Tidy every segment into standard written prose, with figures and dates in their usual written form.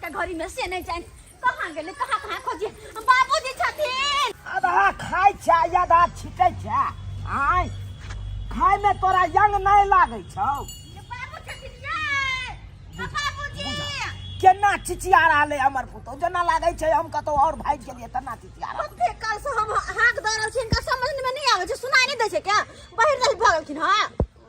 के घड़ी में से नहीं जान कहाँ गेलै, कहाँ कहाँ खोजिए। बाबूजी छथिन। आधा खाइ छै, आधा छिटै छै। आय, खाय में तोरा यंग नहीं लागै छौ? बाबू छथिन ये, बाबूजी। केना चिचिया रहल है हमर पुतहु, जेना लागै छै हम कतौ और भागि गेलियै तेना चिचिया रहल। कते काल से हम हाक दऽ रहल छी, हिनका समझ में नहीं आबै छै, सुनाई नहीं दै छै क्या? बहिर रहि भऽ गेलखिन। हँ,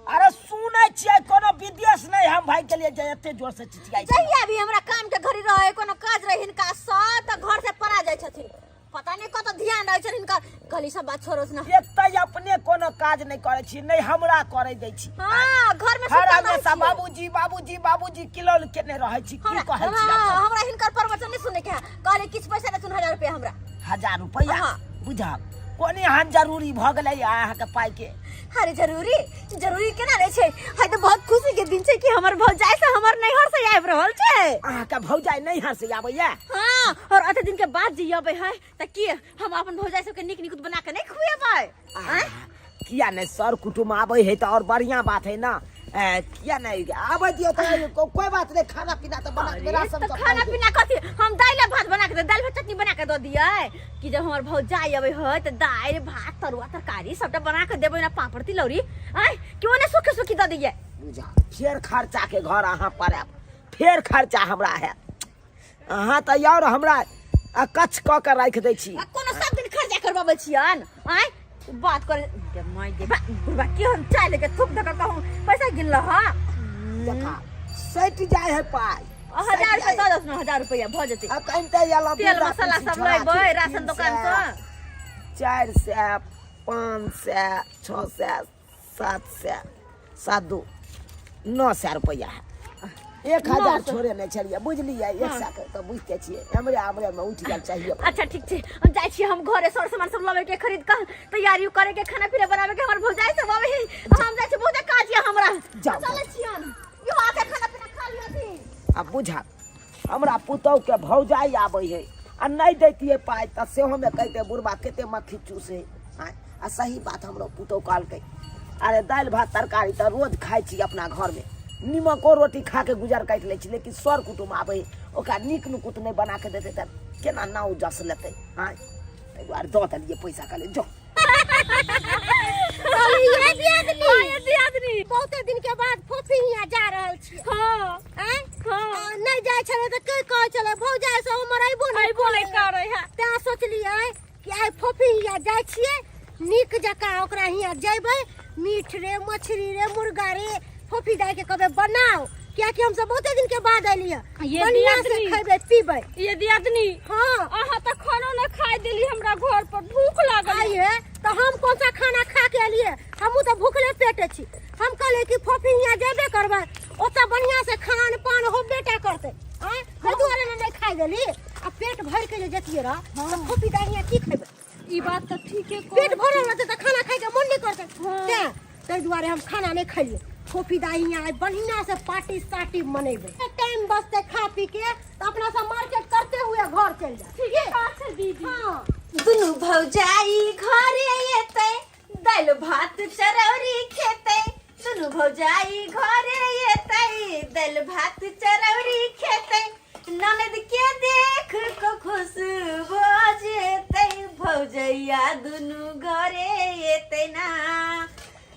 अरे सुनै छियै, कोनो विदेश नहि हम भागि गेलियै जे एते जोर से चिचियाइ छै। जहिया भी हमरा काम के घड़ी रहे, कोनो काज रहे हिनका सँ, तऽ घर से पड़ा जाइ छथिन। पता नहीं कतऽ ध्यान रहै छनि हिनका। कहली सब बात छोड़ो ना। एते अपने कोनो काज नहि करै छी, नहि हमरा करै दै छी। हाँ, घर में हर सुतल रहै हमेशा छियै। बाबूजी बाबूजी बाबूजी किलोल केने रहै छी। की हमरा कहै छी? हाँ, अपन? हमरा हिनकर प्रवचन नहीं सुने के है। कहले किछु पैसा देथुन, 1000 रुपया हमरा। 1000 रुपया? हाँ। बुझब कोन एहन जरूरी भऽ गेलै अहाँके पाइ के? अरे जरूरी जरूरी केना रहै छै? है तऽ बहुत खुशी के दिन छै कि हमर भौजाई से हमर नैहर से आबि रहल छै। अहाँके भौजाई नैहर से आबैया? हाँ, और अते दिन के बाद जे अबै है तऽ की हम अपन भौजाई सबके नीक नीक बना के नहीं खुएबै? आँय? किया नहि, सर कुटुम आबै है तऽ और बढ़िया बात है ना। किया नहि आबै दियौ तऽ कोई बात नहि, खाना पीना तऽ बना के अरे, राशन तऽ सब खाना दऽ दियौ। पीना कथी, हम दालि भात बना के, दालि भात चटनी बना के दऽ दियै कि जब हमर भौजाई अबै है तऽ दालि भात तरुआ तरकारी सबटा बना के देबै ना, पापड़ तिलौरी? आँय, कि ओने सुखी सुखी दऽ दियै? बुझा फेर खर्चा के घर अहाँ पड़ायब, फेर खर्चा हमरा हैत। अहाँ तऽ और हमरा अकच्छ कऽ के राखि दै छी। आ कोनो सब दिन खर्चा करबाबै छियन? आँय, बात करे गे माय गे, बा बुढ़बा की हम चाय लेके थूक दऽ के कहूँ पैसा गिनल हँ। देखा सटि जाइ है पाइ। 1000 रुपया दऽ दस ने, 1000 रुपया भऽ जेतै। आ कनिते एलहुँ तेल बुढ़ा मसाला कुर्सी सब छोड़ा लेबै छै, राशन तीन दोकान सए, सँ। 400, 500, 600, 700, 7 2 900 रुपैआ है। 1000 900। छोड़े नहि छलियै, बुझलियै? 100 के तऽ बुझिते छियै, हमरे हमरे मे उठि गेल चाहिए। अच्छा ठीक छै, हम जाइ छी हम घरे, सर सामान सब लबै के, खरीद कऽ तैयारी करे के, खाना पीना बनावे के। हमर भौजाई सब आबै है, हम जाइ छी, बहुत काज यऽ हमरा। जाउ, चलै छियन, यो आके खाना पीना खा लियथिन। आ बुझा हमरा पुतहु के भौजाई आबै है आ नहि दैतियै पाइ तऽ सेहोमे कहितै बुढ़बा कते मक्खी चूसै। आँय, आ सही बात हमरो पुतहु कहलकै, अरे दालि भात तरकारी तऽ रोज खाइ छी, अपना घरमे निमको रोटी खा के गुजर काटि लै छी, लेकिन सर कुटुम आबै है ओकरा नीक नुकुत नहि बना के देतै तऽ केना नाव जस लेतै? आँय, ताहि दुआरे दऽ देलियै पैसा, कहलियै जो। ये दियादनी, हाँ, ये दियादनी। बहुते दिन के बाद फोफी हियाँ जा रहल छी। हाँ। आँय? हाँ। आ, नहीं जाय छलै तऽ के कहै छलै भौजाई से हमर अइबो नहि अइबो नहि करै है। तें सोचलियै कि आइ फोफी हियाँ जाइ छियै, नीक जकाँ ओकरा हियाँ जैबै, मीट रे मछली रे मुर्गा रे फोफी दाई के कहबै बनाओ, कियाकि हमसब बहुते दिन के बाद एलियै, ये बढ़िया से दियादनी। खैबै पीबै। ये दियादनी। हाँ। अहाँ तऽ खानो न खाय देली, हमरा घर पर भूख लागल। आइए तऽ हम कौन सा खाना खा के एलियै? हमहूँ तऽ भूखले पेट छी। हम कहलियै कि फोफी हियाँ जेबे करबै, ओतऽ बढ़िया से खान पान होबे टा करतै। आँय, ताहि दुआरे ने नहि खाय देली। आ पेट भरि के जे जतियै रह तऽ फोफी दाई हियाँ की खैबै? ई बात तऽ ठीके कहै। पेट भरल रहतै तऽ खाना खायके मन नहि करतै। हाँ। तें ताहि दुआरे हम खाना नहि खैलियै। फोफी दाई हियाँ आइ बढ़िया से पार्टी साटी मनेबै। टाइम बचतै खा पी के तऽ अपना सब मार्केट करते हुए घर चलि जायब। ठीके बात छै दीदी। हाँ। दुनू भौजाई घरे एतै, दालि भात चरौरी खेतै। दुनू भौजाई घरे एतै, दालि भात चरौरी खेतै। ननद के देख के खुश भऽ जेतै, भौजैया दुनू घरे एतै ना।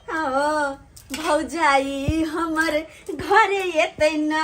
हो भौजाई हमर घरे एतै ना।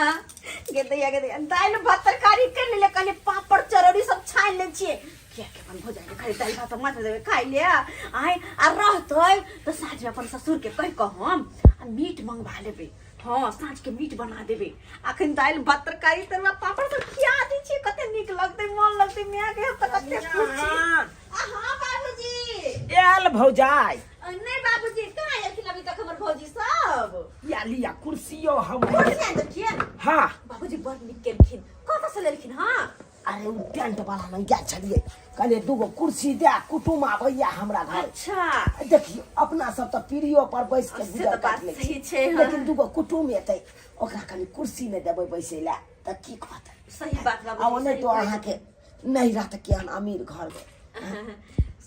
गे दैया, गे दैया, दालि भात तरकारी कर लेले, कहलियै पापड़ चरौरी सब छानि लै छियै, कियाकि अपन भौजाई के खाली दालि भात माछ देबै खाइ ले। आय आ रहतै तऽ साँझमे अपन ससुर के कहि कऽ हम आ मीट मंगवा लेबै। हाँ, साँझ के मीट बना देबै। अखन दालि भात तरकारी तरुआ पापड़ सब खिया दै छियै, कते नीक लगतै, मन लगतै माय के। हम तऽ कते खुश छी। आ हाँ बाबूजी। आयल भौजाई? नहीं बाबूजी, कहाँ आयल अभी तक हमर भौजी सब? या लिया कुर्सियो हम कुर्सी आनि देलखिन? हाँ। बाबूजी बड़ नीक केलखिन। कतऽ से लेलखिन? हाँ। अरे उ टेंट वाला लग गेल छलियै, कहलियै दूगो कुर्सी दे, कुटुम आबैया हमरा घर। अच्छा। देखियौ अपना सब तऽ पीढ़ियो पर बैस के से गुजर तऽ बात काटि लै सही छी, छै, हाँ। लेकिन दूगो कुटुम एतै, ओकरा कनि कुर्सी नहि देबै बैसै लए तऽ की कहतै? सही बात बाबूजी, आ ओने सही तो कहै अहाँके नहीं रहत केहन अमीर घर गए।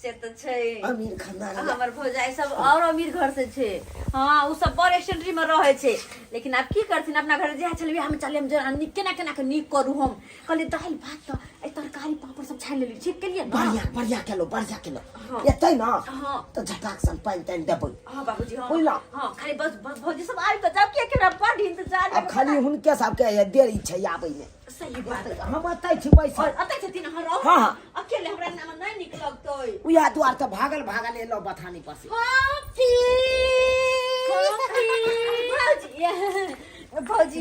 से तऽ छै। अमीर खानदान ये। हमर भौजाई सब और अमीर घर से छै। हाँ, उ सब बड़ एक्सेंट्री में रहै छै, लेकिन आब की करथिन, अपना घर जे छलै हम चले, हम जरा नीक केना केना के नीक करू। हम कहलियै दालि भात तऽ एहि तरकारी पापड़ सब छानि लेली, ठीक केलियै ने? बढ़िया बढ़िया केलो, बढ़िया केलो। हाँ। एतै ना? हाँ। तऽ झटाक सन पानि तानि देबै। हाँ बाबूजी, हाँ। बुझलौं? हाँ, खाली बस बस भौजी सब आबि कऽ जाउ, किया कि हमरा बड़ इंतजार। आब खाली हुनके सबके देरी छै आबै मे। सही बात। हम एतै छी बैसल। और अतै छथिन अहाँ रहू। हाँ, हाँ। अकेले हमरा नाम नहि नीक लगतै। उएह दुआर तऽ भागल भागल एलहुँ बथानी पर से। कॉफी। भौजी, भौजी।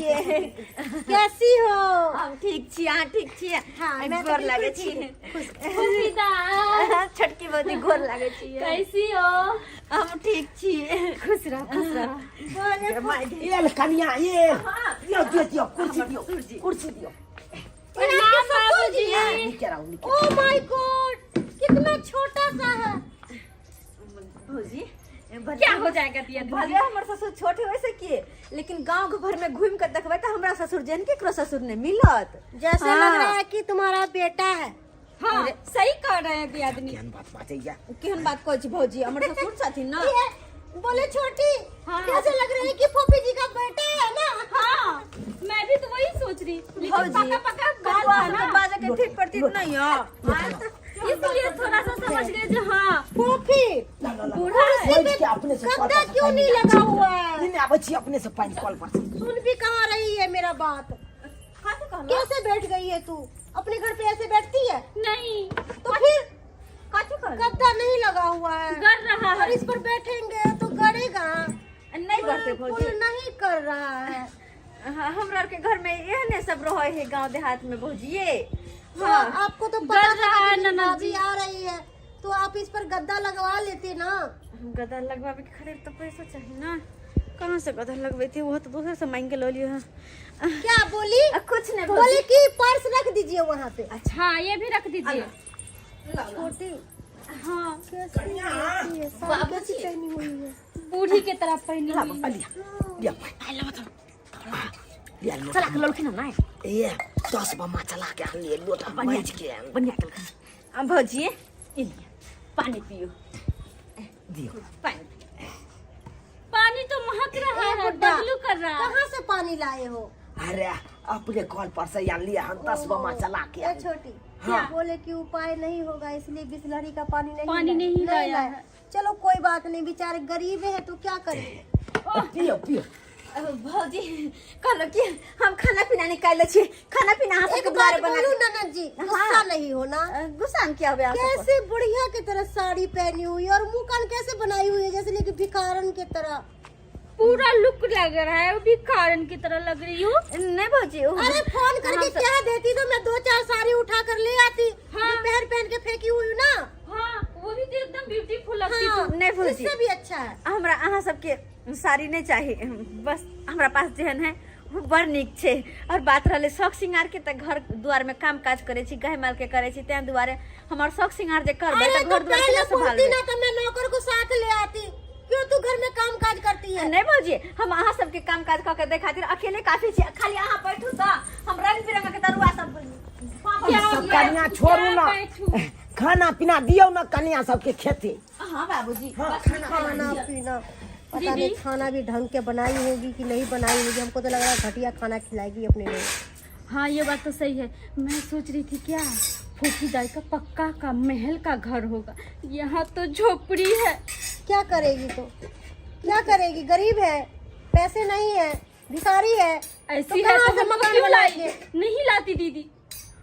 कैसी हो? हम ठीक छी, अहाँ ठीक छी? हाँ, मैं तो गोर बिल्कुल लागै छी। ठीक। खुश। फूफी दाई। छोटकी भौजी, गोर लागै छी। कैसी हो? हम ठीक छी। खुश रह, खुश रह। बोले। एल कनिया एल। हाँ। दियौ दियौ दियौ, कुर्सी दियौ। ससुर जी। कुर्सी दियौ। प्रणाम बाबूजी। नीके रहू, नीके। ओ my God, कितना छोटा सा है। भौजी, क्या हो जाएगा दिया? भले हमर ससुर छोट है वैसे के, लेकिन गांव घर में घूम कर देखबै तऽ हमरा ससुर जेहन केकरो ससुर नहीं मिलत। जैसे हाँ। लग रहा है कि तुम्हारा बेटा है। हाँ, सही कह रहे हैं दियादनी। केहन बात बाजैया? केहन बात कहै छी भौजी, हमर ससुर छथिन ना। ये, बोले छोटी। हाँ। कैसे लग रहा है कि फोफी जी का बेटा है ना? हाँ, मैं भी तो वही सोच रही, लेकिन भौजी, पका पका गाल ककरो था ना। बाजे के ठीक प्रतीत नहीं है। इसलिए थोड़ा सा समझ गए जो हाँ फोफी, ला ला ला। बूढ़ा है। बैठ के अपने से कल गद्दा पर से क्यों पानि नहीं लगा हुआ है? नहीं आबै छी अपने से पानि कल पर से। सुन भी कहाँ रही है मेरा बात? कथी कहलौं? कैसे बैठ गई है तू? अपने घर पे ऐसे बैठती है? नहीं। तो फिर? कथी कहलौं? गद्दा नहीं लगा हुआ है। कर रहा और है। इस पर बैठेंगे तो गड़ेगा। नहीं करते भौजी। पुल नहीं कर रहा है। हाँ, हमरा आरके घर में एहने सब रहे है गांव देहात में भौजिए। तो हाँ। आपको तो गड़ पता था रहा है कि मेरी ननद भाभी जी। आ रही है, तो आप इस पर गद्दा लगवा लेते ना। गद्दा लगवावे के खातिर तो पैसा चाहिए ना, कहाँ से गद्दा लगबेती? वो तो दोसर से मांग के लऽ लियो है। क्या बोली? कुछ नहीं बोले भौजी। कि पर्स रख दीजिए वहाँ पे। हाँ, ये भी रख दीजिए। छोटी। हाँ। कैसी लगती है साड़ी? कैसी पहनी हुई है? बूढ़ी के तरह पहनी हुई है। लिया लिया पानि, लिया लिया। चला के ललखिन ना। ए 10 बम्मा चला के आनलियै लोटा माजि के। बढ़िया केलखिन। आ भौजी, ई लिअ, पानी पियो। दियौ। पानी पियो। पानी तो महक रहा ए है, बुड्ढा, बदलू कर रहा है। कहाँ से पानी लाए हो? अरे अपने कल पर से आनलियै हम, 10 बम्मा चला के ए आनलियै। छोटी। हाँ। बोले कि उपाय नहीं होगा, इसलिए बिसलरी का पानी नहीं पानी लाए। नहीं लाया लाए। है। चलो कोई बात नहीं, बेचारे गरीब है तो क्या करें। पियो पियो। भौजी, कहलो कि हम खाना पीना निकाल छी, खाना पीना अहाँ एक सबके बात द्वारे बना। बोलूं ननद जी, गुस्सा नहीं होना। गुस्सा में क्या हुआ अहाँ सबको? कैसे बुढ़िया की तरह साड़ी पहनी हुई और मुंह कान कैसे बनाई हुई है, जैसे लेकिन भिखारन की तरह। पूरा लुक लग रहा है, वो भी कारण की तरह लग रही हूँ। नहीं भौजी, अरे फोन करके हम क्या देती तो मैं दो चार साड़ी उठा कर ले आती। हाँ। जो पहन पहन के फेंकी हुई हूँ ना। हाँ, वो भी तो एकदम ब्यूटीफुल लगती। हाँ, तू नहीं भौजी। इससे भी अच्छा है। हमरा अहाँ सबके साड़ी नहीं चाही, बस हमरा पास जेहन है ओ बड़ नीक छै। और बात रहलै शौक श्रृंगार के, तऽ घर दुआर में काम काज करै छी, गाय माल के करै छी, तें दुआरे हमर शौक श्रृंगार जे करबै अरे तऽ तो घर दुआर पहले केना बोलती सम्हालबै? ना तो मैं नौकर को साथ ले आती। क्यों तू घर में काम काज करती है? नहीं भौजी, हम अहाँ सबके काम काज कऽ के दै खातिर अकेले काफी छी। खाली अहाँ बैठू तऽ हम रंग बिरंग के तरुआ सब क्या सब कनिया छोड़ू ना। बैठू? खाना पीना दियौ ना कनिया सबके खेते। हाँ बाबूजी। हाँ, बस खाना खाना पीना पता दीदी। नहीं खाना भी ढंग के बनाई होगी कि नहीं बनाई होगी। हमको तो लग रहा है घटिया खाना खिलाएगी अपने लोग। हाँ, ये बात तो सही है। मैं सोच रही थी क्या फूफी दाई का पक्का का महल का घर होगा, यहाँ तो झोपड़ी है। क्या करेगी तो क्या करेगी, गरीब है, पैसे नहीं है, भिखारी है। ऐसी तो है कहाँ तो से हमको मकान क्यों लाई? बनाएंगे? नहीं लाती दीदी,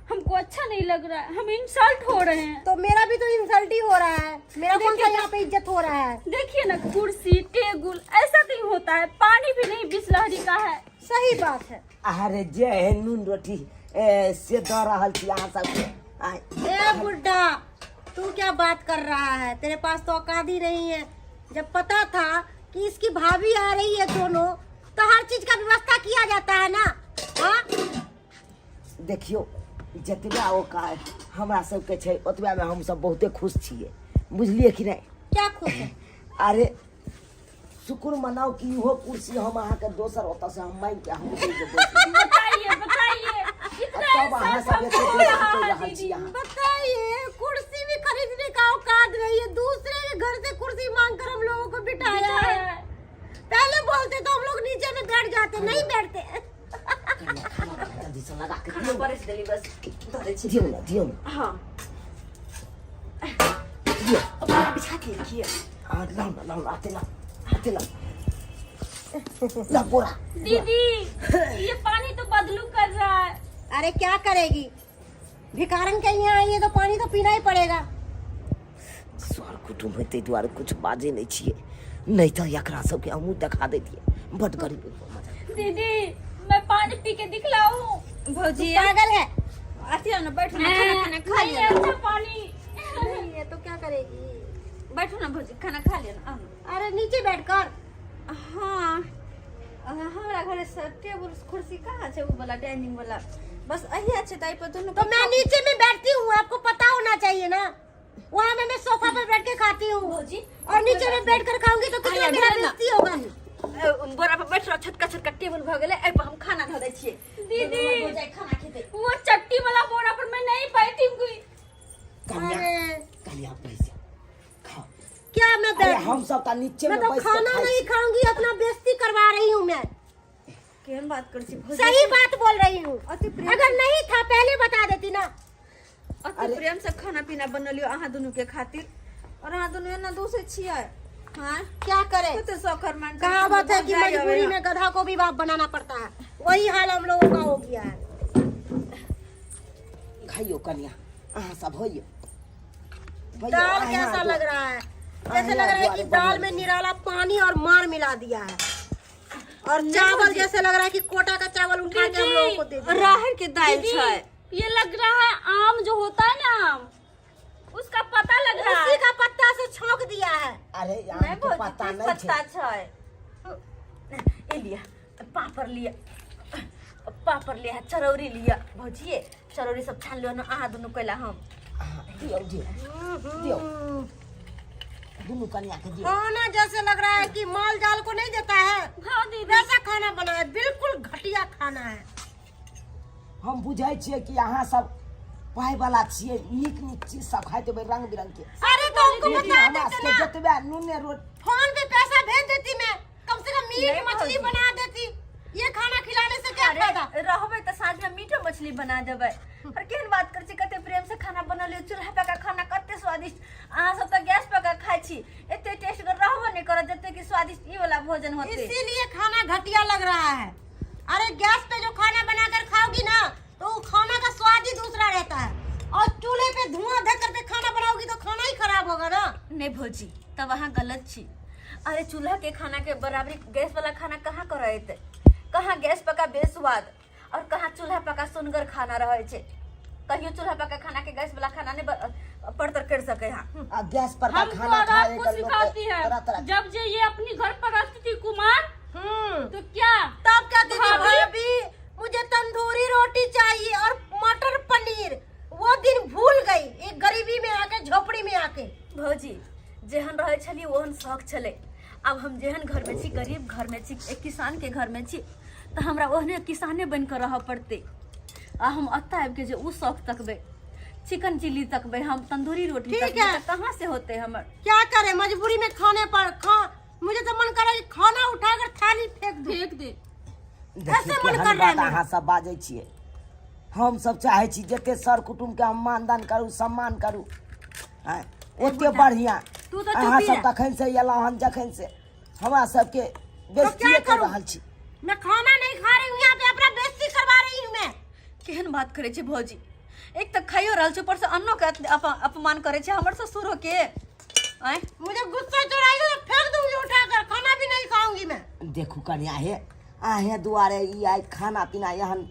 हमको अच्छा नहीं लग रहा है, हम इंसल्ट हो रहे हैं। तो मेरा भी तो इंसल्ट ही हो रहा है, मेरा कौन सा यहाँ पे इज्जत हो रहा है? देखिए ना, कुर्सी टेबुल ऐसा कहीं होता है? पानी भी नहीं बिसलहरी का है। सही बात है। अरे जे है नून रोटी ए, से दऽ रहल छी अहाँ सबके आय। ए बुड्ढा, तू क्या बात कर रहा है? तेरे पास तो औकात ही नहीं है। जब पता था कि इसकी भाभी आ रही है दोनों, तो हर चीज का व्यवस्था किया जाता है ना। हाँ। देखियौ, जतबा औकात हमरा सबके छै ओतबा में हमसब बहुते खुश छियै, बुझलियै कि नहि? क्या खुश है? अरे शुक्र मनाउ कि इहो कुर्सी हम अहाँके दोसर ओतऽ से हम मांगि के हम दे देबै। बताइए बताइए, इतना तब अहाँ इंसल्ट सब हमको एते हो बेसी रहा कहि है रहल छी दीदी। अहाँ। बताइए, कुर्सी भी खरीदने का औकात बात नहीं है, दूसरे के घर से कुर्सी मांग कर हम लोगों को बिठाया है। पहले बोलते तो हम लोग नीचे में बैठ जाते, नहीं बैठते। कनिया खाना जल्दी से लगा के खाना दियौ। परसि देली, बस धऽ दै छी। दियौ ने, दियौ ने। हँ। दियौ। अपना बिछा देलखियै। आ लाउ ने, लाउ ने, आते लाउ, आते लाउ। ला बोरा। दीदी, ये पानी तो बदलू कर रहा है। अरे क्या करेगी, भिखारन के यहाँ आई है तो पानी तो पीना ही पड़ेगा। सर कुटुम्ब है ताहि दुआरे कुछ बाजै नहि छियै, नहि तऽ एकरा सबके हमहूँ देखा दैतियै। बड गरीब। दीदी, मैं पानी पी के दिखलाऊं? भौजी, पागल है। अथी आउ ने, बैठू ने, खाना खाना खा नहीं लिअ ने। अच्छा पानी नहीं है तो क्या करेगी? बैठू ने भौजी, खाना खा लिअ ने, आउ ने। अरे नीचे बैठ कर। हाँ, हमरा घरे से टेबुल कुर्सी कहाँ छै? उ वाला डाइनिंग वाला बस अहिया छै, ताहि पर दुनू। तो मैं नीचे में बैठती हूँ, आपको पता होना चाहिए ना। वहाँ में मैं सोफा पर बैठ के खाती हूँ भौजी और नीचे में बैठ कर खाऊंगी तो कितना आया, मेरा ना। बेइज्जती होगा। बोरा पर बैठ रह, छोटका छोटका टेबुल भऽ गेलै, एहि पर हम खाना धऽ दै छियै। दीदी। भौजाई खाना खेतै। वो चट्टी वाला बोरा पर मैं नहीं बैठूंगी। कन्या, अरे कन्या, पैसे खाओ। क्या मैं अरे बैठ, हम सब तऽ नीचे मैं में तो बैस के खाना खाइ नहीं छी। खाऊंगी, अपना बेइज्जती करवा रही हूँ मैं। केहन बात करै छी भौजी? सही बात बोल रही हूँ। अति प्रेम, अगर नहीं था पहले बता देती ना। अति प्रेम से खाना पीना बनलियो अहाँ दुनू के खातिर और अहाँ दुनू एना दोषे छियै? हाँ। क्या करे, कते शौकर मान। कहावत है कि मजबूरी में गधा को भी बाप बनाना पड़ता है, वही हाल हम लोगों का हो गया है। खाइयो कन्या, अहाँ सब होइयो। भैया, दाल अहाँ कैसा लग रहा है? जैसे लग रहा है कि दाल में निराला पानी और मार मिला दिया है और चावल जैसे लग रहा है कि कोटा का चावल उठा के हम लोगों को दे दिया। राहर के दालि दीदी, छै। ये लग रहा है आम जो होता है ना, आम उसका पता लग रहा उसी है। का पत्ता से छौंक दिया है। अरे आम नहि के भौजी, पत्ता तेज नहि छै। पत्ता छै। ए लिअ पापड़, लिअ पापड़, लिअ चरौरी, लिअ भौजी, चरौरी सब छान लिअ ने अहाँ दुनू कैला हम। अहाँ दियौ, दियौ, दियौ, दुनू कन्या के दियौ। खाना जैसे लग रहा है कि माल जाल को नहीं देता है, हाँ दीदी। वैसा खाना बना है, बिल्कुल घटिया खाना है। हम बुझै छियै कि अहाँ सब पाइ वाला छियै, नीक नीक चीज सब खाइत हेबै, रंग बिरंग के। अरे तो हमको लेकिन बता हमरा देते सबके ना, जतबे नूने रोट फोन पे पैसा भेज देती मैं, कम से कम मीट नहीं मछली भौजी। बना देती। ये खाना खिलाने से क्या फायदा? अरे रहबै तऽ साँझ में मीटो मछली बना देबै। पर केहन बात करै छी? कते प्रेम से खाना बनल, चूल्हा पर का खाना कते स्वादिष्ट। अहाँ सब तऽ गैस पर का खाइ छी, एते टेस्ट रहबो नहि करत जते कि स्वादिष्ट ई वाला भोजन होते। इसीलिए खाना घटिया लग रहा है। अरे गैस पे जो खाना बनाकर खाओगी ना तो वो खाना का स्वाद ही दूसरा रहता है और चूल्हे पे धुआं धर करके खाना बनाओगी तो खाना ही खराब होगा ना। नहि भौजी, तब अहाँ गलत छी। अरे चूल्हा के खाना के बराबरी गैस वाला खाना कहाँ करत? कहाँ गैस पका बेस्वाद और कहाँ चूल्हा पका सुनगर खाना रहै छै। कहियो चूल्हा पका खाना के गैस वाला खाना नहीं पड़तर कर सके। हाँ। आ गैस पर का हमको खाना और खाए आपको के लोग सिखाती है। तरह तरह। जब जे ये अपनी घर पर रहती थी कुमार, तो क्या तब कहती थी, भाभी? भाभी मुझे तंदूरी रोटी चाहिए और मटर पनीर। वो दिन भूल गई एक गरीबी में आके, झोपड़ी में आके। भौजी, जेहन रहै छलियै ओहन शौक छलै। आब हम जेहन घर में छी, गरीब घर में छी, एक किसान के घर में छी, तऽ हमरा ओहने किसाने बनि कऽ रहऽ पड़तै। आ हम एतऽ आबि के जे उ शौक तकबै, चिकन चिल्ली तकबै, हम तंदूरी रोटी ठीक तकबै, है। तऽ कहाँ से होतै हमर? क्या करे, मजबूरी में खाने पर खा। मुझे तो मन करे कि खाना उठाकर थाली फेंक दूं। फेंक दे। देखियौ ऐसे मन केहन कर रहा है बात मेरा। अहाँ सब बाजै छियै। हम सब चाहै छी जते सर कुटुम्ब के हम मानदान करू, सम्मान करू, आँय, ओते बढ़िया। तू तो अहाँ चुप ही सब रह। तखन से एलहुँ हन, जखन से हमरा सबके तो क्या बेइज्जतिये कर करूं? रहल छी। मैं खाना नहीं खा रही हूँ यहाँ पे, अपना बेइज्जती करवा रही हूँ मैं। केहन बात करै छै भौजी? एक तऽ खाइयो रहल छै, ऊपर से अन्नो के अपमान करै छै हमर ससुरो के, आँय। मुझे गुस्सा चढ़ाएगा तो फेंक दूंगी उठाकर, खाना भी नहीं खाऊंगी मैं। देखू कनिया हे, अहें दुआरे ई आइ खाना पीना एहन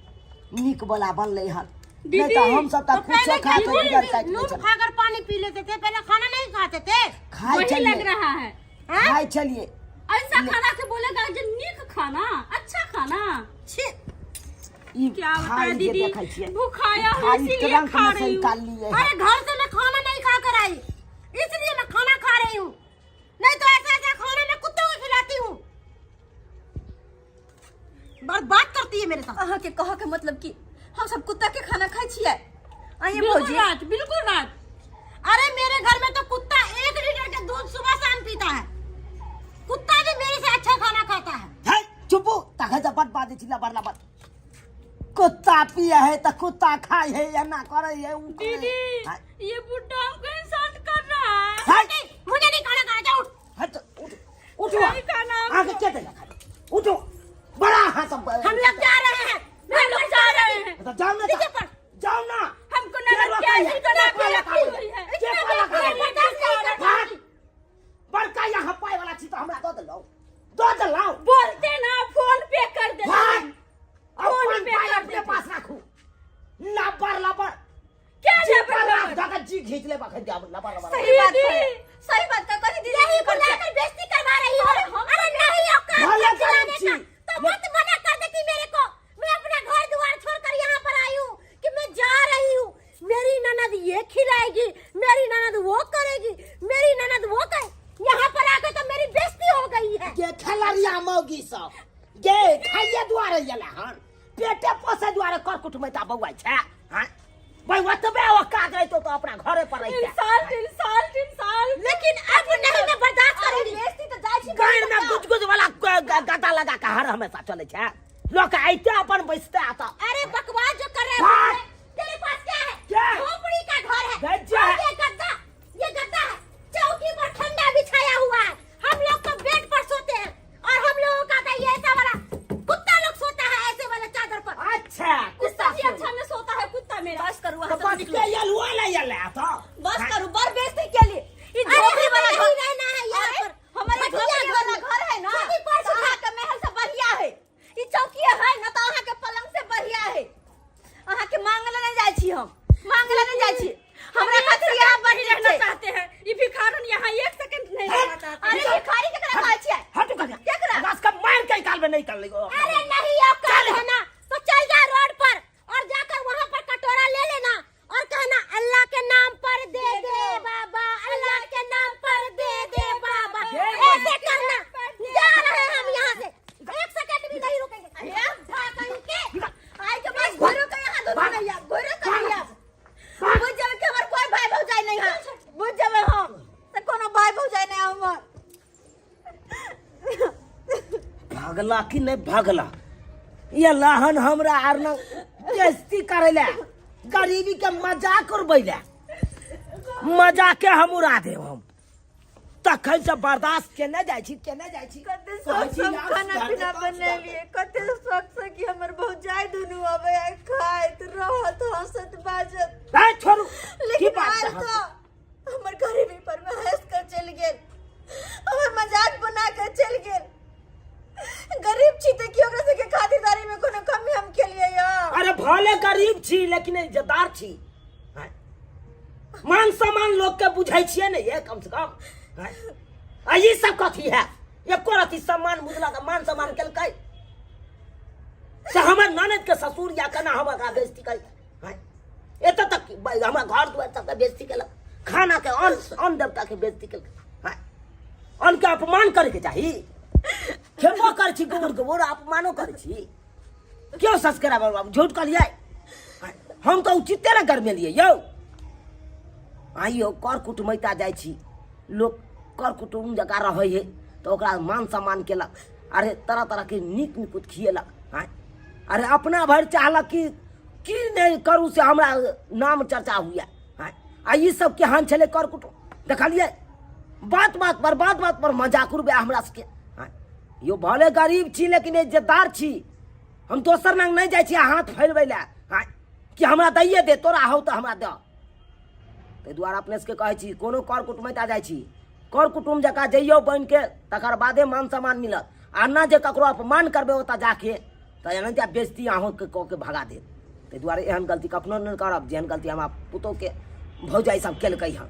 नीक वाला बनलै हन, नहीं तऽ हम सब तऽ तो कुछो पहले खा के क्या गुजर काटि लै नून छलियै। खाकर पानी पी लेते थे, पहले खाना नहीं खाते थे। खाइ वही छलियै। लग रहा है। हाँ? खाइ छलियै। ऐसा खाना के बोलेगा जो नीक खाना, अच्छा खाना। छी। ई क्या बताए थाली जे दीदी, देखै छियै, भूखाया हूँ थाली इसीलिए ट्रंक खा में से रही हूँ। निकाललियै हन। अरे घर से मैं खाना नहीं खा कर आई, इसलिए मैं खाना खा रही हूँ, नहीं तो ऐसा ऐसा खाना मैं कुत्तों को खिलाती हूँ। बर्बाद करती है मेरे साथ। अहाँके कहऽ के मतलब कि हम सब कुत्ता के खाना खाइ छियै? आइए बिल्कुल भौजी। राज, बिल्कुल राज। अरे मेरे घर में तो कुत्ता दूध सुबह शाम पीता है। कुत्ता भी मेरे से अच्छा खाना खाता है। है चुपू तखन से बड बाजै छी लबर लबर। कुत्ता पिए है त कुत्ता खाए है, एना करे है उ करे है। दीदी हाँ, ये बुड्ढा हमको इंसल्ट कर रहा है। है, नहीं, मुझे नहीं खाना खाना, जाओ उठ। हट, उठ उठो। नहीं खाना हमको। आगे के देगा खाना? उठो बड़ा हाथ सब। हम लोग जा रहे हैं। हम लोग जा रहे हैं। तो जाओ ना। नीचे पर। जाओ ना। हमको ननद के ऐसी बना के रखी हुई है। के पाला मैं बर्दाश्त नहीं कर भाग। बड़का यहाँ पाए वाला छी तो हमरा दऽ देलौ, दऽ देलौ। बोलते ना फोन पे कर देते। भाग। फोन अपन पे पाई कर अपने देते। पास राखू। लबर लबर क्या जी लबर पर लबर? राख दऽ के जी घीच ले बखन जाब लबर लबर। सही बात दीदी। है, सही बात का कही दीदी। यही बुलाकर बेइज्जती करवा रही हो। अरे नहीं औकात भले है गरीब खिलाने छी। का तो मत मना कर देती मेरे को। मैं अपना घर द्वार छोड़कर यहाँ पर आई हूँ कि मैं जा रही हूँ, मेरी ननद ये खिलाएगी, मेरी ननद वो करेगी, मेरी ननद वो करे। यहाँ पर आकर तो मेरी बेइज्जती हो गई है। गे खेलरिया मौगी सब गे खाइए दुआरे गेला हन, पेटे पोसे दुआरे कर कुटुमैता बौआइ छै। हाँ भाई ओतबे औकात रहितो तो अपना घरे पर रहिते। Insult insult insult. लेकिन अब नहीं मैं बर्दाश्त करूंगी। बेइज्जती तो जाइ छी। गाड़ में गुज गुज वाला गदा लगा के हर हमेशा चले छै लोक, आइते अपन बैसते आता। अरे बकवास जो कर रहे बात! हैं, तेरे पास क्या है? क्या? झोपड़ी का घर है। गज्जा और है। ये गद्दा, ये गद्दा है, चौकी पर ठंडा बिछाया हुआ है। हम लोग तो बेड पर सोते हैं और हम लोगों का तो ये ऐसा वाला कुत्ता लोग सोता है ऐसे वाले चादर पर। अच्छा। कुत्ता भी अच्छा में सोता है, कुत्ता मेरा। बस करू तो अहाँ सब बस निकलू। के यलुआ ले यले तो बस करू, बड़ बेइज्जती के लिए ई अरे झोपड़ी हमें वाला नहीं घर रहना है यहाँ अरे, पर। हमारे घटिया झोपड़ी घर वाला में। घर है ना, चौकी पर तो सुखा। अहाँ के महल से बढ़िया है। ई चौकी है ना तो अहाँ के पलंग से बढ़िया है। अहाँ के मांगले नहीं जाइ छी, हम मांगले नहीं जाइ छी। हमरा खातिर यहाँ नहीं बढ़िया रहना छै। चाहते हैं। ये भिखारन यहाँ एक सेकंड नहीं रहना चाहते। अरे भिखारी केकरा कहै छियै? हटू कनिया। केकरा? बस के मार के निकालबे नहीं कर लेगो। अरे नहीं औकात है ना तो चल जा रोड पर और जाकर वहाँ पर कटोरा ले लेना और कहना अल्लाह के नाम पर दे दे बाबा, अल्लाह के नाम पर दे दे बाबा, ऐसे करना। जा रहे हैं हम यहाँ से, एक सेकंड भी नहीं रुकेंगे। अरे कहीं के आइ के बस घरो के यहाँ दुनू नहीं आब, घरो के नहीं आब। बुझ जेबै कि हमर कोई भाई भौजाई नहीं है। बुझ जेबै हम से कोनो भाई भौजाई नहीं है हमर। भागला कि नहीं भागला ये लहन हमरा आर न बेइज्जती करे ले, गरीबी के मजाक उड़बै ले, मजाक के हम उड़ा देब। हम तखन से बर्दाश्त केने जाइ छी, केने जाइ छी। कते कहै शौक छी, से हम यार, खाना सुधार पीना दे, सुधार दे। बनेलिए, कते शौक से कि हमर भौजाई दुनू अबै आ खाइत रहत हंसत बाजत। ए, छोड़ू की लेकिन बात आयल छै? तो हमर गरीबी पर में हंस कर चलि गेल, हमर मजाक बना कर चलि गेल। गरीब छी तऽ की ओकरा सबके खातिरदारी में कोनो कमी हम केलिए यौ? अरे भले गरीब छी लेकिन इज्जतदार छी। हैं? मान सम्मान लोग के बुझै छियै ने ये कम से कम। हैं? आ ई सब कथी है? एको रति सम्मान बुझलक, मान सम्मान केलकै से हमर ननद के ससुर या केना हम एकरा बेइज्जती करी? हैं? एतऽ तक हमरा घर दुआर सबके बेइज्जती केलक, खाना के अन्न अन्न देवता के बेइज्जती केलक। हैं? अन्न के अपमान करैके चाही? खेबो करै छी गोबर गोबर, अपमानो करै छी। क्यों सब्सक्राइबर बाबू झूठ कहलियै? हम तऽ उचिते ने गरमेलियै यौ। आइयो कर कुटुमैता जाइ छी, लोक कर कुटुम जकाँ रहै है तऽ ओकरा मान सम्मान केलक, अरे तरह तरहके नीक निकुत खिएलक। आँय अरे अपना भरि चाहलक कि की नहि करू से हमरा नाम चर्चा हुए। आँय आ ई सब केहन छलै कर कुटुम? देखलियै बात बात पर बात बात पर मजाक उड़बै हमरा सबके। आँय यौ भले गरीब छी लेकिन इज्जतदार छी, हम दोसर लग नहि जाइ छी हाथ फैलबै लए। आँय कि हमरा दैये दे, तोरा हौ तऽ हमरा दऽ। ताहि दुआरे अपने सबके कहै छी कोनो कर कुटुमैता जाइ छी, कर कुटुम जकाँ जइयौ बनिके, तकर बादे मान सम्मान मिलत। आ न जे ककरो अपमान करबै ओतऽ जाके तऽ एनाहिते बेइज्जती अहूँके कऽ के भगा देत। ताहि दुआरे एहन गलती कखनो नहि करब जेहन गलती हमरा पुतोहके भौजाइ सब केलकै हँ।